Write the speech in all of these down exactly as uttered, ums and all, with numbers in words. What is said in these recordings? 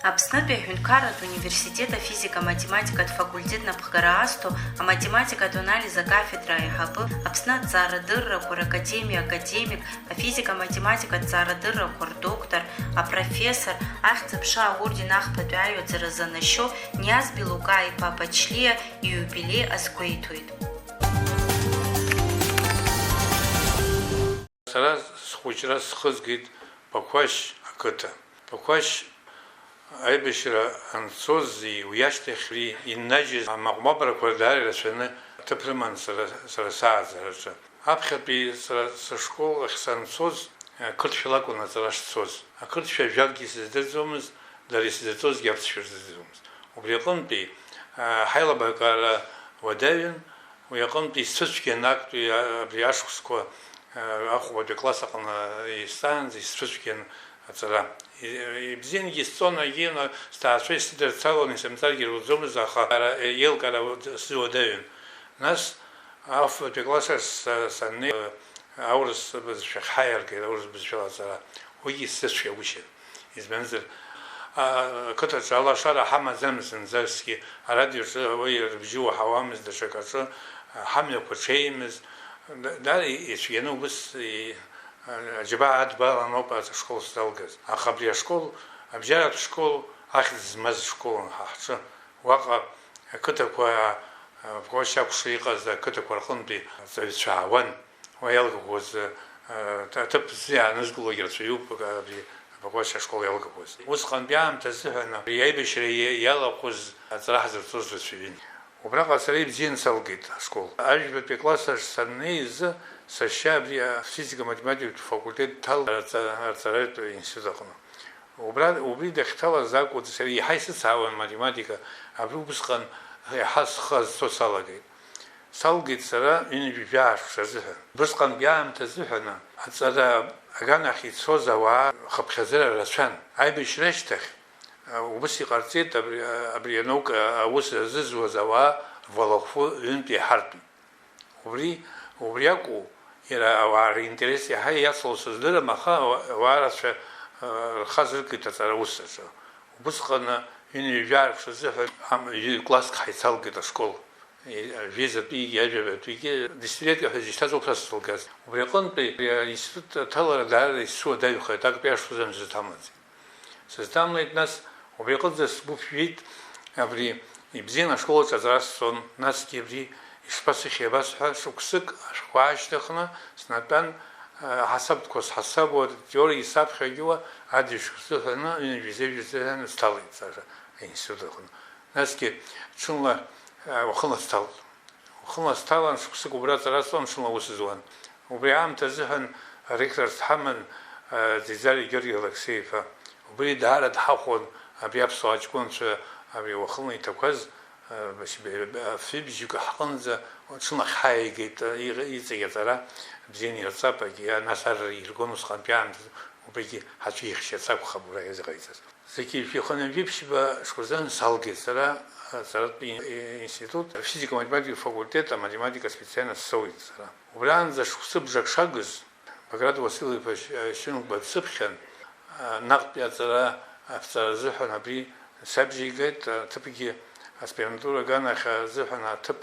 Аԥснытәи аҳәынҭқарратә университет афизика-математикатә факультет напхгара азҭо, аматематикатә анализ акафедра аиҳабы, Аԥсны аҭҵаарадыррақәа ракадемиа академик, афизика-математикатә ҭҵаарадыррақәа рдоктор, апрофессор, Ахьӡ-аԥша аорден ахԥатәи аҩаӡара занашьо Ниаз Белукаа-иԥа Пачлиа ииубилеи азгәеиҭоит. Сара схәыҷра схызгеит Бақәашь ақыҭа. Бақәашь аибашьра анцози уи ашьҭахьи иннажьыз амаҟә-маҟәрақәа даара ирацәаны аҭыԥ рыман сара, сара сааӡараҿы. Аԥхьатәи сара сышкол ахь санцоз, ақырҭшәа лакәын аҵара шцоз. Ақырҭшәа жәакгьы сыздырӡомызт, дара исзырҵозгьы аԥсшәа рзырӡомызт. Убри аҟынтәи, а, ҳаилабакаара уадаҩын, уи аҟынтәи исцәыцәгьан актәи, а, абри ашықәсқәа, а, ахәбатәи акласс аҟны исҵаанӡа исцәыцәгьан аҵара. И-, ибзиангьы исҵон, егьи, сҭаацәа исыдырцалон, исымҵаргьы руӡомызт, аха ара, еилкаара уд-, сзуадаҩын. Нас, афбатәи акласс ахь са-, саннеи, аурыс бызшәахь ҳаиаргеит, аурыс бызшәала аҵара. Уигьы сзыцәгьагәышьан. Избанзар, а, ақыҭаҿы алашара ҳамаӡамызт зынӡаскгьы, арадиоҿы уи рыбжьы уаҳауамызт, даҽакаҿы, а, ҳамҩақәа ҽеимызт. Да-, даара ицәгьаны убыс и-, а, аџьабаа адбалан ауп ашкол сзалгаз. Аха абри ашкол, абжьаратә школ, ахьӡ змаз школын ҳа ҳҿы. Уаҟа ақыҭақәа, а, Бақәашь акәша иҟаз ақыҭақәа рҟынтәи аҵаҩцәа аауан. Уа иалгақәоз, а, аҭыԥ ззы иаанызкылогьы рацәаҩуп, абри Бақәашь ашкол иалгақәоз. Усҟантәи аамҭа азыҳәан абри аибашьра иа-, иалахәыз аҵара ҳзырҵоз рацәаҩын. Убраҟа сара ибзианы салгеит ашкол. Ажәбатәи акласс ахь саннеи азы сашьа абри афизика-математикатә факультет дҭалеит арҵа-, арҵаратә институт аҟны. Убра, убри дахьҭалаз акәын, сара иаҳа исыцаауан аматематика, абри убысҟан иаҳа схы азцо салагеит. Салгеит сара ҩынҩажәи жәаа шықәса азыҳәан. Убысҟантәи аамҭа азыҳәан аҵара аганахь ицоз ауаа хыԥхьаӡара рацәан. Аибашьра ашьҭахь, а, убыс иҟарҵеит абри, а, абри анаука аус азызуаз ауаа рвалахәы ҩынтә иаҳартәит. Убри, убри акәу, иара ауаа ринтерес иаҳа иацло сыздырам, аха ауаа рацәа, а, рхы азыркит аҵара ус аҿы. Убысҟан ҩынҩажәи жәаа шықәса азыҳәан ам-, ҩ-, класск ҳаицалгеит ашкол. Жәеизатәигьы, ажәабатәигьы, десятилетка ҳәа изышьҭаз ауп са сзылгаз. Убри аҟынтәи аинститут аҭалара даара исуадаҩхеит, актәи ашықәсазы сызҭамлаӡеит. Сызҭамлеит, нас убри аҟынӡа сгәы ԥжәеит, абри ибзиан ашкол аҿы аҵара сҵон, насгьы абри ишԥасыхьи абас ҳәа шықәсык ашәҟәқәа аашьҭыхны снатәан, а, ҳасабтәқәа сҳасабуа, теориа исаԥхьагьуа, адышә сзыҳәаны, ҩынҩажәи жәеиза сзыҳәан сҭалеит сара аинститут аҟны. Насгьы ҽынла, а, уахынла сҭалт. Уахынла сҭалан, шықәсык убра аҵара сҵон, ҽынла аус зуан. Убри аамҭа азыҳәан аректор дҳаман, а, Ӡиӡариа Георги Алексеи-иԥа. Убри даара дҳахәон, абри аԥсуаа ҷкәынцәа, абри уахынла иҭақәаз, а, фҩы-бжьык ҳҟынӡа ҽынла ҳаиааигеит, а, иҟ-, иҵегь аҵара бзианы ирҵап, егьи, а, нас ар иргон усҟантәи аамҭазы, убригьы ҳацәихьчарц акәхап уара иазыҟаиҵаз. Зегьы жәаха-ҩажәи ԥшьба шықәсазы салгеит сара, аҵаратә ин-, институт, афизика-математикатә факультет аматематика специальность соуит сара. Убраанӡа шықәсыбжак шагыз, Баграт Уасил-иԥа Ш-, Шьынқәба дсыԥхьан, а, наҟтәи аҵара, аԥҵара азыҳәан абри сабжьеигеит, аҭыԥгьы аспирантура аганахь азыҳәан аҭыԥ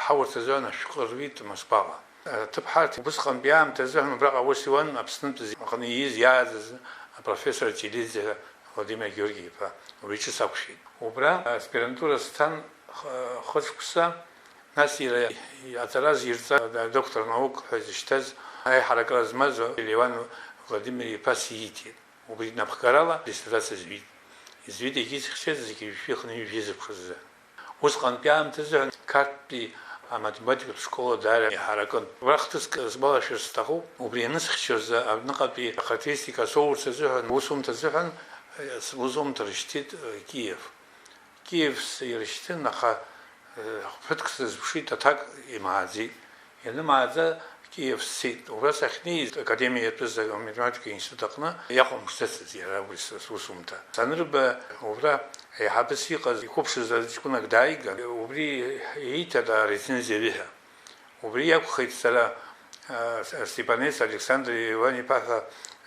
ҳаурц азыҳәан ашәҟәы руит Москваҟа. Аҭыԥҳарҭа убысҟантәи аамҭа азыҳәан убраҟа аус иуан Аԥснытәи аҟны ииз, иааӡаз апрофессор Ҷелиӡе Владимир Георги-иԥа, уи ҿыц ақәшәеит. Убра аспирантура сцан х-, хышықәса, нас иара аҵара зирҵа, доктор наук ҳәа изышьҭаз, аиҳаракра змаз Леуан Владимир-иԥа сииҭеит. Убри напхгарала диссертациа зҩит. Изҩит егьи зыхьчаз зегьы жәшәи хынҩажәи жәеиза ԥшызы. Усҟантәи аамҭазы Қарҭтәи аматематикатә школа даара иҳаракын. Убра хҭыск сгәалашәар сҭахуп, убри анысхьча рзы аҩныҟатәи ахарактеристика соурц азыҳәан, усумҭа азыҳәан, э, сусумҭа рышьҭит, э, Киев. Киев сирышьҭын, аха, э, ԥыҭк сазыԥшит, аҭак имааӡеит. Ианымааӡа, Киев сцеит. Убра сахьнеиз, академиа иатәыз аматематика институт аҟны иахәамԥшӡацызт иара убри с-, сусумҭа. Санырба, убра аиҳабыс иҟаз, иқәыԥшыз аҷкәынак дааиган, убри еиҭада арецензиа ҩыҳәа. Убри иакәхеит сара, а, С-, Степанец Александр Иван-иԥа ҳәа,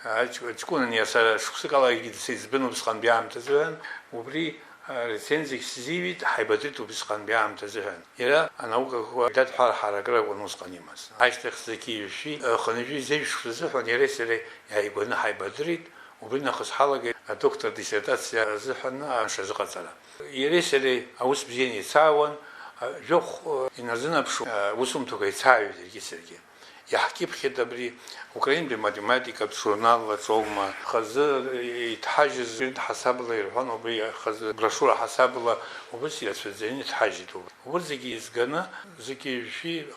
Аҷ-, ҷкәынан иара сара шықәсык алагьы сеиҵбын убысҟантәи аамҭазы ҳәа, убри, а, рецензиагь сзиҩит, ҳаибадырт убысҟантәи аамҭазы ҳәа. Иара анаукақәа дадҳәар ҳаракыра акәын усҟан имаз. Ашьҭахь зегьы ҩажәи, а, хынҩажәи зеижә шықәса азыҳәан иареи сареи иааигәаны ҳаибадырит, убри нахыс ҳалагеит адоктор диссертациа азыҳәан амшазыҟаҵара. Иареи сареи аус бзианы еицаауан, а, жәохә, а, инарзынаԥшуа, а, усумҭақәа еицааҩит иаргьы саргьы. Иаҳкьыԥхьит абри Украинтәи математикатә журналаҿ аума, хазы иҭҳажьыз ҩынтә ҳасабла ирҳәон, убри хазы брошиура ҳасабла убыс ирацәаӡаны иҭҳажьит. Урҭ зегьы еизганы, зегьы ҩажәи,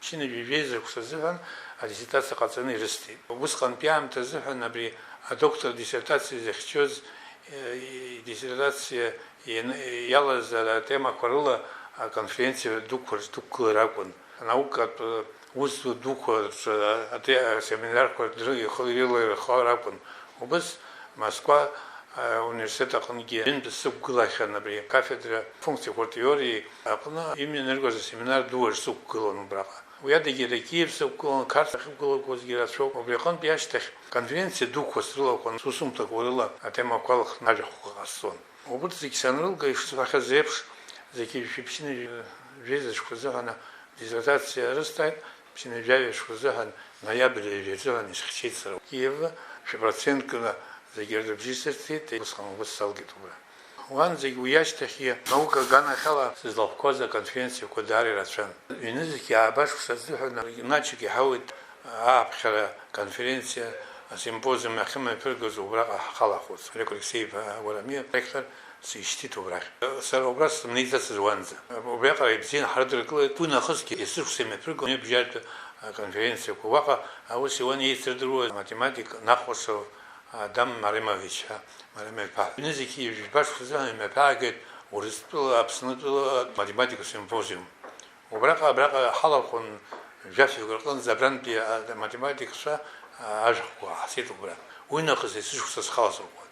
ԥшьынҩажәи жәеиза шықәса азыҳәан адиссертациа ҟаҵаны ирысҭеит. Усҟантәи аамҭа азыҳәан абри адоктор диссертациа захьчоз, э, идиссертациа иан-, иалаз атемақәа рыла аконференциа дуқәа рзықәгылара акәын. Анаукатә, э, усзуҩ дуқәа рҿы, а, ате-, асеминарқәа рдыр-, ихы-, ирылаирхауа ракәын. Убыс Москва, а, университет аҟынгьы ҩынтә сықәгылахьан абри акафедра функциақәа ртеориа аҟны имҩаныргоз асеминар ду аҿы сықәгылон убраҟа. Уи адагьы иара Киев сықәгылон, Қарҭ ахьықәгылақәозгьы рацәоуп. Убри аҟынтә иашьҭахь конференциа дуқәа срылахәын, сусумҭақәа рыла атемақәа алхны ажәахәқәа ҟасҵон. Убырҭ зегь санрылга, ишысҳәахьаз еиԥш, зегьы шәиԥшьыны жәеиза шықәса азыҳәан диссертациа рысҭааит, ԥшьынҩажәаҩа шықәса азыҳәан, ноиабр ҩажәи азыҳәан исыхьчеит сара. Киев шәопроценткны зегьы рыбжьы сырҭеит, усҟан убыс салгеит убра. Уанӡагь уи ашьҭахьгьы наука аганахьала сызлахәқәаз аконференциақәа даара ирацәан. Ҩнызқь ааба шықәса азыҳәан, иначагьы иҳауеит ааԥхьара конференциа, асимпозиум ахьымҩаԥыргоз убраҟа ҳхалахәыц. Олег Алексеи-иԥа Гәарамиа ректор сишьҭит убрахь. Сара убра сымнеиӡацызт уанӡа. Убриаҟара ибзиан ҳрыдыркылеит. Уи нахысгьы есышықәса имҩаԥыргон ҩыбжьаратәы аконференциақәа. Уаҟа аус иуан еицырдыруаз аматематик Нахәашев Адам Маремович ҳәа, Марема иԥа. Ҩнызқьи жәба шықәса азыҳәан имҩаԥаагеит Урыстәыла, Аԥснытәыла математикатә симпозиум. Убраҟа, абраҟа ҳалахәын жәафҩык рҟынӡа абрантәи аматематикцәа ажәахәқәа ҳасит убра. Уи нахыс есышықәса схаласырхәуан.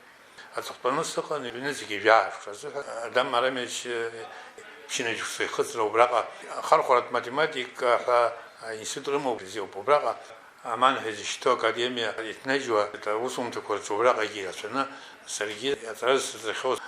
Аҵыхәтәаны сыҟан ҩнызқьи жәаа шықәса азыҳәан. Адам Маремович ԥшьынҩажәи шықәса ихыҵра убраҟа, ахархәаратә математика ҳәа аинститут рымоуп, бзиоуп убраҟа. Аман ҳәа изышьҭоу академиа иҭнажьуа аусумҭақәа рҿы убраҟагьы ирацәаны, саргьы аҵара сзырҵахьоу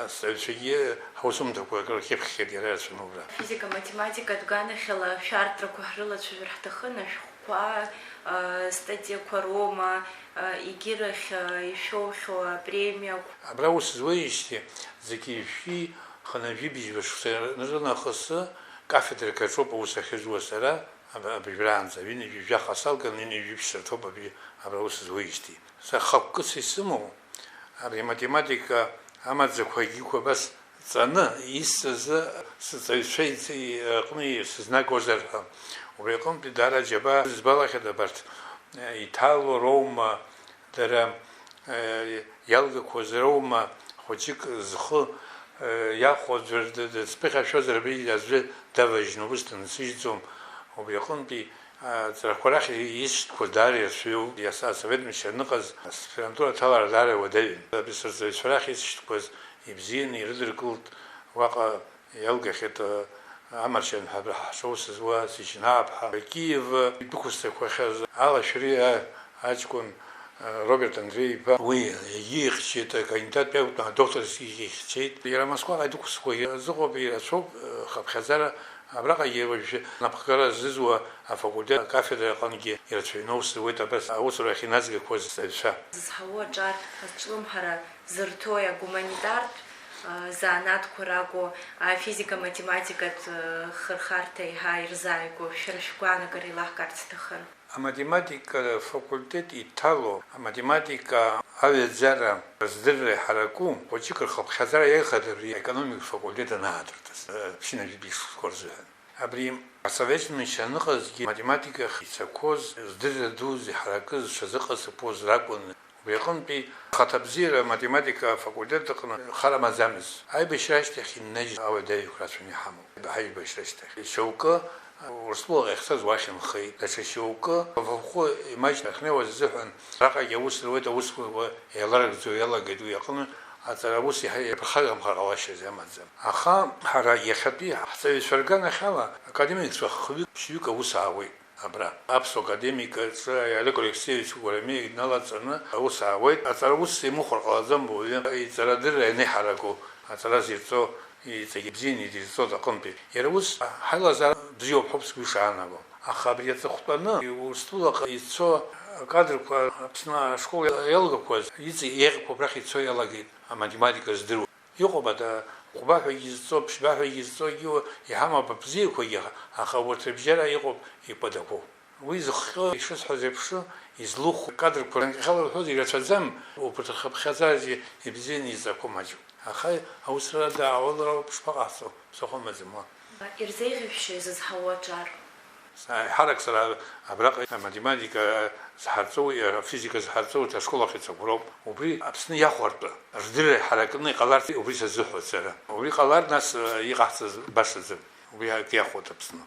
асҵаҩцәагьы ҳусумҭақәа акыр рхьыԥхьеит иара ирацәаны убра. Физика-математикатә ганахьала шәарҭақәа ҳрылацәажәар ҳҭахын, ашәҟәқәа, а, статиақәа роума, а, егьирахь, а, ишәоухьоу апремиақәа. Абра ус зуеижьҭеи зегьы ижәжәи хынҩажәи быжьба шықәса рынахысы кафедрак аҿоуп аус ахьызуа сара. Аб-, абыжәраанӡа, ҩынҩажәи жәаха салган, ҩынҩажәи ԥшьҭа рҭоуп абри абра аус зуеижьҭеи. Са хықәкыс исымоу, абри аматематика амаӡақәа егьиқәа абас ҵаны, исҵаз сҵаҩцәа иц-, аҟны сызнагозар ҳәа. Убри аҟынтәи даара аџьабаа збалахьеит абарҭ, э, иҭало роума, дара, э, иалгақәаз роума, хәыҷык зхы, э, иахәо аӡәыр д-, дыцԥыхьашәозар, абри аӡәы даважьны убыс дынсыжьӡом. Убри аҟынтәи, а, аҵарақәа рахь исшьҭқәоз даара ирацәаҩуп. Иаса-, асовет мчра аныҟаз аспирантура аҭалара даара иуадаҩын. Абри сырҵаҩцәа рахь исшьҭқәоз ибзианы ирыдыркылт, уаҟа иалгахьеит, а, амаршьан ҳәа абра ҳшоу сызуа Сичинааԥҳа, Киев идәықәсҵақәахьаз алашәри, а, аҷкәын, а, Роберт Андреи-иԥа, уи егьихьчеит, акандидаттәи акәын, адокторс ихьчеит. Иара Москваҟа идәықәсқәа азыҟоуп, ирацәоуп, а, хыԥхьаӡара. Абраҟагьы уажәы напхгара зызуа афакультет акафедра аҟынгьы ирацәаҩны аус зуеит абас аусура ахьыназгақәоз сҵаҩцәа. Зызҳауоу аҿар азҿлымҳара зырҭои агуманитартә, а, занааҭқәа ракәу, афизика-математикатә, а, хырхарҭа еиҳа ирзааигәоу, шәара шәгәаанагара еилаҳкаарц сҭахын. Аматематика факультет иҭало, аматематика аҩаӡара здырра иҳараку, хәыҷык рхыԥхьаӡара иаҩхеит абри аекономика факультет анаадыртыз, а, ԥшьынҩажәи быжьба шықәсқәа рзыҳәан. Абри асовет мчра аныҟазгьы аматематика ахь ицақәоз, здырра дуӡӡа иҳаракыз, зҽазыҟаҵақәоз ракәын. Убри аҟынтәи ахаҭабзиара аматематика афакультет аҟны хара маӡамызт. Аибашьра ашьҭахь иннажьыз ауадаҩрақәа рацәаны иҳамоуп. Аибашьра ашьҭахь шьоукы Урыстәылаҟа иахьцаз уахь инхеит. Даҽа шьоукы Вавхо имаҷны ахьнеиуаз азыҳәан араҟагьы аус руеит, аусқәа еиларыгӡо иалагеит. Уи аҟны аҵара ус иаҳа иаԥырхагамхар ҟалашьас иамаӡам. Аха ҳара иахьатәи ҳҵаҩцәа рганахьала академикцәа хҩык-ԥшьҩык аус аауеит. Абра, аԥсуа академик аҿы Олег Алексеевич Гәарамиа иналаҵаны аус аауеит. Аҵара ус имыхәар ҟалаӡом, уаҩы иҵарадырра ианиҳараку, аҵара зирҵо, иҵегь ибзианы идирҵоит аҟынтәи. Иара ус ҳаилазаара бзиоуп ҳәа сгәы ишаанаго. Аха абри аҵыхәтәаны Урыстәылаҟа ицо акадрқәа Аԥсны ашкол иалгақәаз иҵегь еиӷьқәа абрахь ицо иалагеит, аматематика здыруа. Иҟоуп ада, хәба ҳәагьы изҵо, ԥшьба ҳәагьы изҵогьы иҳамоуп абзиақәагьы, аха урҭ рыбжьара иҟоуп икәадақәоу. Уи зыхҟьо, ишысҳәаз еиԥш, излыхәо кадрқәа ранҟьахьала рҳәоз ирацәаӡам, урҭ рхыԥхьаӡаразгьы ибзианы изҵақәо маҷуп. Аха аусура даауалар ауп, шԥаҟаҳҵо, ԥсыхәа амаӡам уа. Ирзеиӷьышәшьои зызҳауа аҿар? Еиҳарак сара абраҟа аматематика зҳарҵоу, афизика зҳарҵоу урҭ ашкол ахь ицақәроуп. Убри Аԥсны иахәартә рдырра ҳаракны иҟаларц убри сазыҳәоит сара. Убри ҟалар, нас, э, иҟаҳҵаз башаӡам. Убри акы иахәоит Аԥсны.